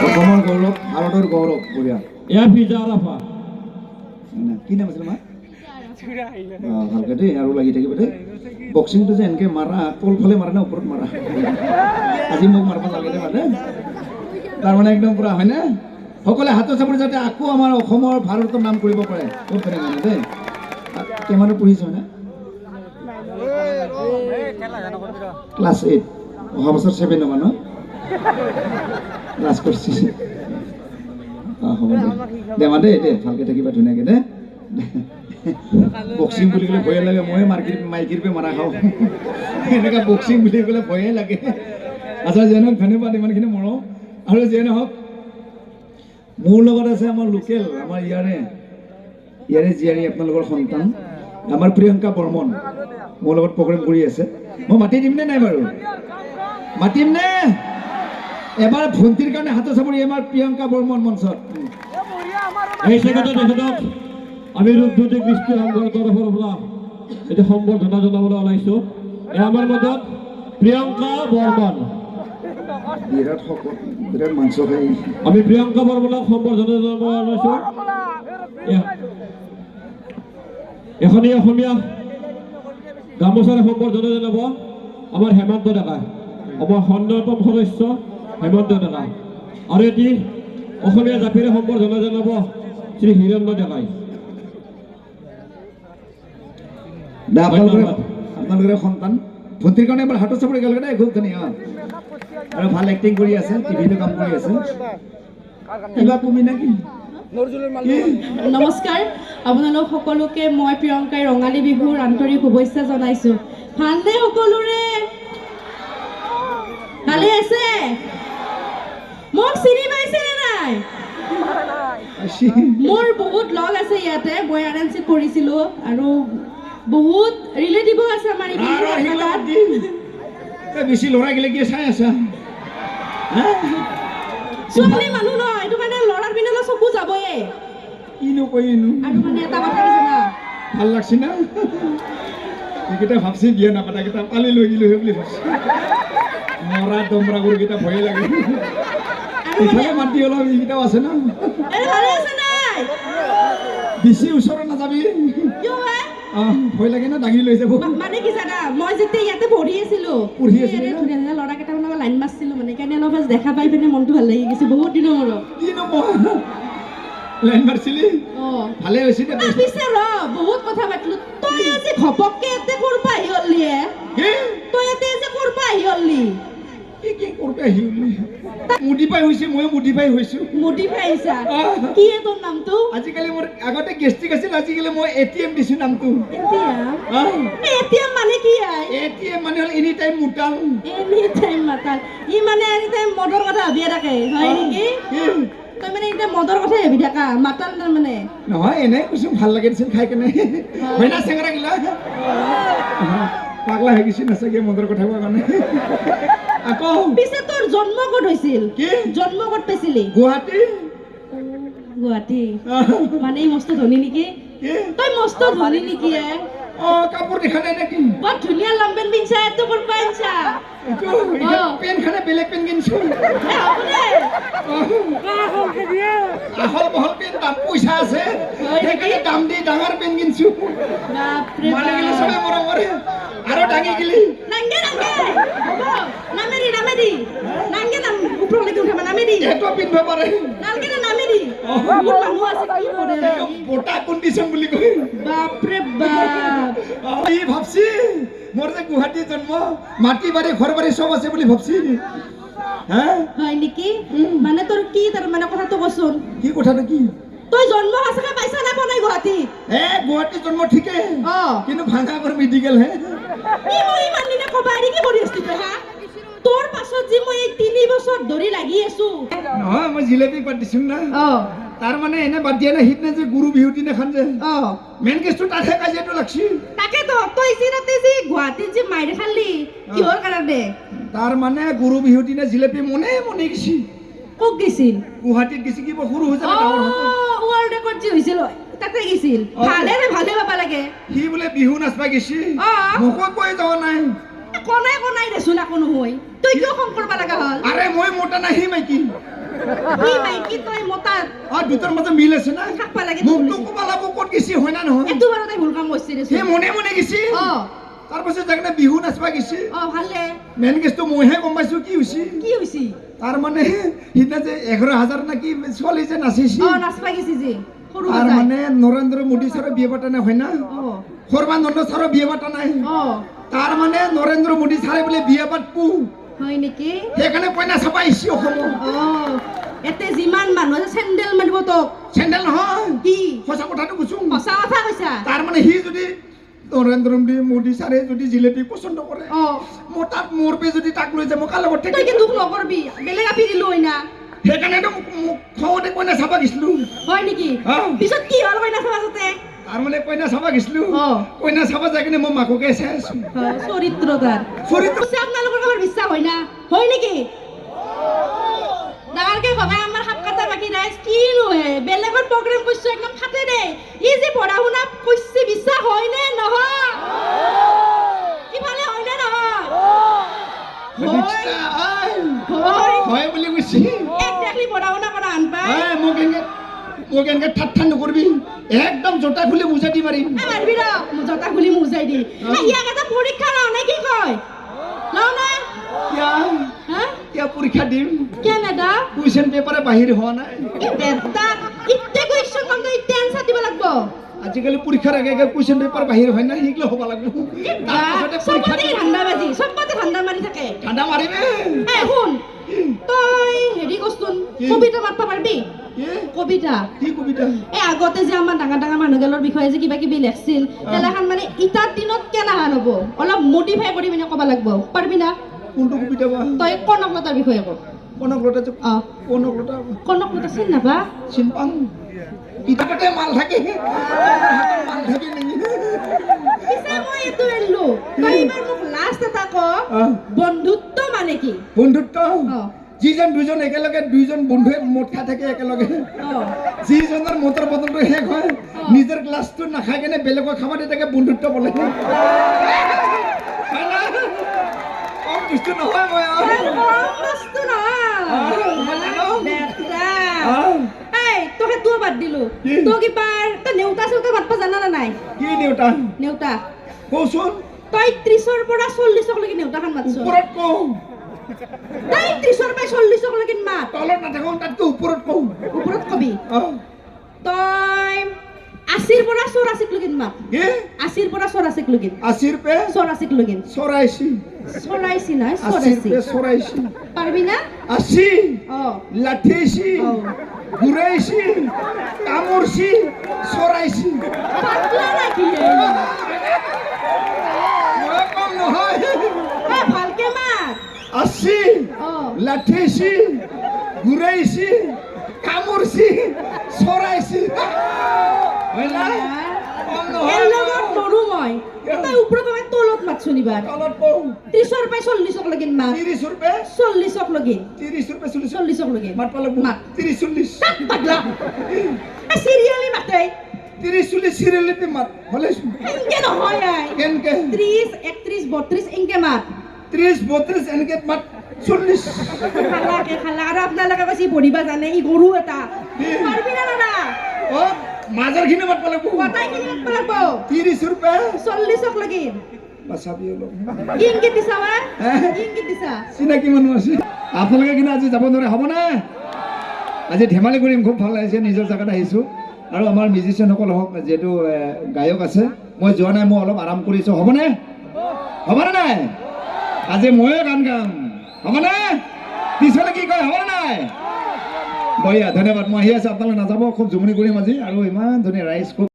অসমৰ গৌৰৱ, ভাৰতৰ গৌৰৱ, বঢ়িয়া। এয়া ফিজা আৰাফা। কি নাম আছিল মা? অঁ, ভালকে দেই, আৰু লাগি থাকিব দেই। বক্সিংটো যে এনেকৈ মাৰা, তলফালে মাৰা নে ওপৰত মাৰা? আজি মোক মাৰিব নালাগে দেই। মানে তাৰমানে একদম পূৰা হয়নে? সকলোৱে হাতৰ চাপৰি, যাতে আকৌ আমাৰ অসমৰ, ভাৰতৰ নাম কৰিব পাৰে। খুব ধুনীয়া মানে দেই। কিমানত পঢ়িছ হয়নে? ক্লাছ 8, অহা বছৰ 7 হ'ব ন? ক্লাছ কৰিছি। অঁ, হ'ব দে, দে মা, দেই দে, ভালকৈ থাকিবা ধুনীয়াকৈ দে। বক্সিং বুলি ক'লে ভয়ে লাগে। ময়ে মাৰ্কিৰ মাইকীৰ পৰা মাৰা খাওঁ। এনেকুৱা বক্সিং বুলি ক'লে ভয়ে লাগে। আচ্ছা, যিয়ে নহওক, ধন্যবাদ ইমানখিনি মৰম। আৰু যিয়ে নহওক, মোৰ লগত আছে আমাৰ লোকেল, আমাৰ ইয়াৰে ইয়াৰে জীয়াৰী, আপোনালোকৰ সন্তান, আমাৰ প্ৰিয়ংকা বৰ্মন মোৰ লগত প্ৰগ্ৰেম কৰি আছে। মই মাতি দিমনে নাই বাৰু? মাতিম নে? এবাৰ ভণ্টিৰ কাৰণে হাতৰ চাপৰি, আমাৰ প্ৰিয়ংকা বৰ্মন মঞ্চত। এই চেগতে তেখেতক আমি ৰূপজ্যোতি কৃষ্টি সংঘৰ তৰফৰ পৰা এতিয়া সম্বৰ্ধনা জনাবলৈ ওলাইছোঁ। এই আমাৰ মাজত প্ৰিয়ংকা বৰ্মন। বিৰাট শকত, বিৰাট মাংস খাই। আমি প্ৰিয়ংকা বৰ্মনক সম্বৰ্ধনা জনাব ওলাইছোঁ। এখনি অসমীয়া গামোচাৰে সম্বৰ্ধনা জনাব আমাৰ হেমন্ত ডেকা, আমাৰ অন্যতম সদস্য হেমন্ত ডেকা। আৰু এটি অসমীয়া জাপিৰে সম্বৰ্ধনা জনাব শ্ৰী হিৰণ্য ডেকাই। দা, আপোনালোকৰে সন্তান ভণ্টিৰ কাৰণে এবাৰ হাতত চাপৰি গ'ল দেই। খুব ধুনীয়া আৰু ভাল এক্টিং কৰি আছে, টিভিতো কাম কৰি আছে। কিবা কমি নেকি? কি? নমস্কাৰ, আপোনালোক সকলোকে মই প্ৰিয়ংকাই ৰঙালী বিহুৰ আন্তৰিক শুভেচ্ছা জনাইছোঁ। ভালনে সকলোৰে? ভালে আছে? মোক চিনি পাইছেনে নাই? আছি। মোৰ বহুত লগ আছে ইয়াতে। মই আৰ এন চিত পঢ়িছিলোঁ আৰু বহুত ৰিলেটিভো আছে আমাৰ এইপিনে। আৰু সেইগিলা বাদ দি। এই বেছি ল'ৰা গিলা কি চাই আছা হা? ছোৱালী মানুহ ন, এইটো কাৰণে ল'ৰাৰ পিনে অলপ চকু যাবয়ে। কিনো কইনো। আৰু মানে এটা কথা কি জানা? ভাল লাগছি না? সেইকেইটা ভাবছি বিয়া নাপাতাকেইটা পালি লৈ গ'লো সেই বুলি ভাবছি। মৰা দমৰা গৰুকেইটা ভয়ে লাগে। আৰু মানে ইফালে মাতি অলপ এইকেইটাও আছে না। এই ভালে আছে নাই? বেছি ওচৰত নাযাবি। কিয় হে? অঁ, ভয় লাগে না, দাঙি লৈ যাব। মানে কি জানা, মই যেতিয়া ইয়াতে পঢ়ি আছিলো, পঢ়ি আছিলি ইয়াতে না? ধুনীয়া ধুনীয়া ল'ৰা কেইটামানৰ লগত লাইন মাৰছিলো। মানে সেইকাৰণে অলপ আজি দেখা পাই পিনে মনটো ভাল লাগি গৈছে বহুত দিনৰ মূৰত। কিনো মই লাইন মাৰছিলি? অঁ। ভালে হৈছে দে। পিছে ৰ, বহুত কথা পাতিলো। তই আজি ঘপককে ইয়াতে ক'ৰ পৰা আহি গ'লি হে? কি? তই ইয়াতে আজি ক'ৰ পৰা আহি গ'লি? কি কি কৰোঁতে আহি মডিফাই হৈছে, ময়ো মডিফাই হৈছোঁ। মডিফাই আহিছা? আহ। কি হে তোৰ নামটো? আজিকালি মোৰ আগতে গেষ্ট্ৰিক আছিল, আজিকালি মই এটিএম দিছোঁ নামটো। এতিয়া? আহ। এটিএম মানে কি আই? এটিএম মানে হ'ল এনি টাইম মোটাল। এনি টাইম মাতাল। ই মানে এনি টাইম মদৰ কথা ভাবিয়ে থাকে, হয় নেকি? কি? তই মানে এতিয়া মদৰ কথাই ভাবি থাকা, মাতাল তাৰমানে। নহয়, এনেই কৈছোঁ, ভাল লাগে দেচোন খাই কেনে, হয় না চেঙৰা গিলা? পাগলা হৈ গৈছে নাচাগে মদৰ কথা কোৱাৰ কাৰণে আকৌ। পিছে তোৰ জন্ম ক'ত হৈছিল? কি? জন্ম ক'ত পাইছিলি? গুৱাহাটী। গুৱাহাটী। আহ, মানে এই মস্ত ধনী নেকি? কি? তই মস্ত ধনী নেকি এ? অঁ, কাপোৰ দেখা নাই নেকি? বৰ ধুনীয়া লং পেণ্ট পিন্ধছা, এইটো ক'ৰ পৰা আনছা? এইটো পেনখানে বেলেগ পেন কিনছো। এ, হ'ব দে। আহল বহল পেন, দাম পইচা আছে। হয় নেকি? সেইকাৰণে দাম দি ডাঙৰ পেন কিনছো। বাপৰে মানে গেলি বাপ। চবে মৰম কৰে আৰু দাঙি গেলি। নাংগে নাংগে হ'ব, নামেৰি নামেৰি নাংগে, নাম ওপৰলৈকে উঠাবা, নামেৰি। সেইটো পিন্ধিব পাৰে। নালগে দে, নামেৰি। বহুত মানুহ আছে, কি কৰে? বটা কণ্ডিশ্যন বুলি কয়। বাপৰে বাপ। ই ভাবছি মোৰ যে গুৱাহাটী জন্ম, মাটি বাৰী ঘৰ বাৰী চব আছে বুলি ভাবছি হা। হয় নেকি? মানে তোৰ কি তাৰ মানে কথাটো কচোন। কি কথাটো কি? তই জন্ম সঁচাকে পাইছা না পোৱা নাই গুৱাহাটীত? এ, গুৱাহাটী জন্ম ঠিকে, কিন্তু ভাঙাগড় মেডিকেল হে। কি মই ইমান দিনে কবা এৰি কি কৰি আছিলি তই হা? তোৰ পাছত যে মই এই 3 বছৰ ধৰি লাগি আছো। নহয়, মই জিলেপি বাদ দিছো না। তাৰ মানে এনে বাদ দিয়া নাই, সিদিনা যে গুৰু বিহুৰ দিনাখন যে মেইন কেছটো তাতহে কাজিয়াটো লাগছি। তাকেতো, তই যি তাতে যি গুৱাহাটীত যি মাইৰ খালি, কিহৰ কাৰণে? তাৰ মানে গুৰু বিহুৰ দিনা জিলেপি মনে মনে গেছি। ক'ত গৈছিল? গুৱাহাটীত গেছি। কিবা সৰু হৈ যাব, ডাঙৰ হৈ যাব। ৱৰ্ল্ড ৰেকৰ্ড যি হৈছিল, তাতে গৈছিল? অ। ভালে দে, ভালে পাবা লাগে। সি বোলে বিহু নাচবা গেছি। মোকো কৈ যোৱা নাই। কনাই কনাই দেচোন, একো নহয়। তই কিয় খং কৰবা লগা হ'ল? আৰে, মই মোটা নাই, সি মাইকী। সি মাইকী তই মতা। অ, দুটাৰ মাজত মিল আছে না। থাকবা লাগে। মোকতো ক'ব লাগব ক'ত গেছি, হয় না নহয়? এইটো বাৰু তাই ভুল কাম কৰিছে সি দেচোন। মনে মনে গেছি। তাৰপাছত যাই কিনে বিহু নাচবা গেছি। অ, ভালে। মেইন কেছটো মইহে গম পাইছো কি হৈছে। কি হৈছে? তাৰ মানে সিদিনা যে 11,000 না কি ছোৱালী যে নাচিছি। অ, নাচবা গেছি যে সৰু তাৰ সজাই। মানে নৰেন্দ্ৰ মোদী ছাৰৰ বিয়ে পাতা নাই, হয় না? সৰ্বানন্দ ছাৰৰ বিয়ে পাতা নাই। তাৰ মানে নৰেন্দ্ৰ মোদী ছাৰে বোলে বিয়ে পাতবো। হয় নেকি? সেইকাৰণে কইনা চাব আহিছি অসমত। অ, এতে যিমান মানুহ আছে চেণ্ডেল মাৰিব তোক। চেণ্ডেল নহয়। কি? সঁচা কথাটো কৈছো। সঁচা কথা কৈছা? তাৰ মানে সি যদি নৰেন্দ্ৰ মোদী মোদী ছাৰে যদি জিলেপি পচন্দ কৰে, মোৰ তাত মোৰ পে যদি তাক লৈ যায়, মই কাৰ লগত তই থাকিম? কি দুখ নকৰবি, বেলেগ আপি দিলো হয় না? সেইকাৰণেতো মোক মোক খঙতে কইনা চাব গৈছিলো। হয় নেকি? অ। পিছত কি হ'ল কইনা চাবা যাতে? তাৰমানে কইনা চাব গৈছিলো। কইনা চাব যাই কিনে মই মাককে চাই আছো। চৰিত্ৰ তাৰ। চৰিত্ৰ। পিছে আপোনালোকৰ কাৰোবাৰ বিশ্বাস হয় না? হয় নেকি? ডাঙৰকে ভবা। আমাৰ সাপ কাটা বাকী ৰাইজ কিনো হে বেলেগৰ প্ৰগ্ৰেম কৰিছো, একদম ফাটে দে। ই যে পঢ়া শুনা কৰিছে, বিশ্বাস হয় নে নহয়? ইফালে হয় নে নহয়? হয়। হয়। হয় বুলি কৈছি। এক দেখলি পঢ়া শুনা কৰা আন পায়। এই, মোক এনেকে ঠাট ঠাট নকৰিবি, একদম জোতা খুলি বুজাই দি মাৰিম। এই মাৰবি ৰ, জোতা খুলি মোজাই দি। এই, ইয়াক এটা পৰীক্ষা লওঁ নে কি কয়? লওঁ না? কিয়া? হা? কিয়া পৰীক্ষা দিম? কেনেদা? কুৱেশ্যন পেপাৰে বাহিৰ হোৱা নাই। এই বেটা, ইতে কুৱেশ্যন কম, তই ইতে এনচাৰ দিব লাগিব। আজিকালি পৰীক্ষাৰ আগে আগে কুৱেশ্যন পেপাৰ বাহিৰ হয় না, সেইগিলা হ'ব লাগিব, তাৰপাছতে পৰীক্ষা চবতে দিম। ধান্দা বাজি, চবতে ধান্দা মাৰি থাকে। ঠাণ্ডা মাৰিবে। এই শুন, তই হেৰি কচোন। কি? কবিতা মাতবা পাৰবি? কি? কবিতা। কি কবিতা? এই আগতে যে আমাৰ ডাঙৰ ডাঙৰ মানুহগিলাৰ বিষয়ে যে কিবা কিবি লেখছিল, তেলাখান মানে ইটাৰ দিনত কেনেহান হ'ব, অলপ মডিফাই কৰি পিনে ক'ব লাগিব, পাৰবি না? কোনটো কবিতা বা? তই কনকলতাৰ বিষয়ে ক। কনকলতা যে? কনকলতা? কনকলতা চিনি নাপা? চিন পাং, কিতাপতে মাল থাকে, হাতত মাল থাকে নেকি? পিছে মই এইটো এৰিলো, তই এইবাৰ মোক লাষ্ট এটা ক। বন্ধুত্ব মানে কি? বন্ধুত্ব? অ। যিজন দুজন একেলগে, দুইজন বন্ধুৱে মদ খাই থাকে একেলগে, যিজনৰ মদৰ বটলটো শেষ হয়, নিজৰ গ্লাছটো নাখাই কেনে বেলেগক খাব দিয়ে, তাকে বন্ধুত্ব বোলে, হয় না? কম বস্তু নহয় মই আৰু। কম বস্তু নহয়। মই জানো। বেটা। এই তোক সেইটোও বাদ দিলো। কি? তোক এইবাৰ তই নেওতা চেওতা মাতবা জানা না নাই? কি দেউতা? নেওতা। কচোন। তই 30ৰ পৰা 40লৈকে নেওতাখন মাতছ। ওপৰত কওঁ? তই 30ৰ পৰা 40লৈকে মাত। তলত নাথাকো, তাতকৈ ওপৰত কওঁ। ওপৰত কবি। তই 80ৰ পৰা 84লৈকে মাত। কি? 80ৰ পৰা 84লৈকে। 80ৰ পে? 84লৈকে। 84। 84 নহয়। 80ৰ 84। পে 84। পাৰবি না? 80। লাঠিছি, ঘূৰাইছি, কামুৰছি, 84। পাগলা নাকি? মই কম নহয়। এ, ভালকে মাত। 80, লাঠিছি, ঘূৰাইছি, কামুৰছি, 84, হয় না? কম নহয়। এৰ লগত নৰো মই। তই ওপৰত মই তলত মাতছোন এইবাৰ। তলত কওঁ। 30ৰ পৰা 40লৈকে মাত। 30ৰ পে? 40লৈকে। 30ৰ পে 40? 40লৈকে। মাতবা লাগব? মাত। 30 40। তাত পাগলা, চিৰিয়েলি মাতে। 30 40 চিৰিয়েলি মাত হ'লেচোন। সেনকে নহয় আই। কেনকে? 30, 31, 32 এনকে মাত। 30 32 এনেকে মাত, 40। খালাকে খালা আৰু আপোনালোকে কৈছে ই পঢ়িবা জানে, ই গৰু এটা। পাৰবি না দাদা? অ, মাজৰখিনি মাতবা লাগব। গোটাইখিনি মাতব লাগব। 30ৰ পে? 40লৈকে। বাচাবি অলপ। কি ইংগিত দিছা বা? হে? কি ইংগিত দিছা? চিনাকি মানুহ আছে। আপোনালোকে কিন্তু আজি যাব নোৱাৰে, হ'বনে? আজি ধেমালি কৰিম, খুব ভাল লাগিছে, নিজৰ জেগাত আহিছোঁ। আৰু আমাৰ মিউজিচিয়ানসকল হওক, যিহেতু গায়ক আছে, মই যোৱা নাই, মই অলপ আৰাম কৰিছোঁ, হ'বনে? হ'বনে নাই? আজি ময়ো গান গাম, হ'বনে? পিছলে কি কয়, হ'বনে নাই? বঢ়িয়া, ধন্যবাদ। মই আহি আছোঁ, আপোনালোক নাযাব। খুব জমনি কৰিম আজি। আৰু ইমান ধুনীয়া ৰাইজ, খুব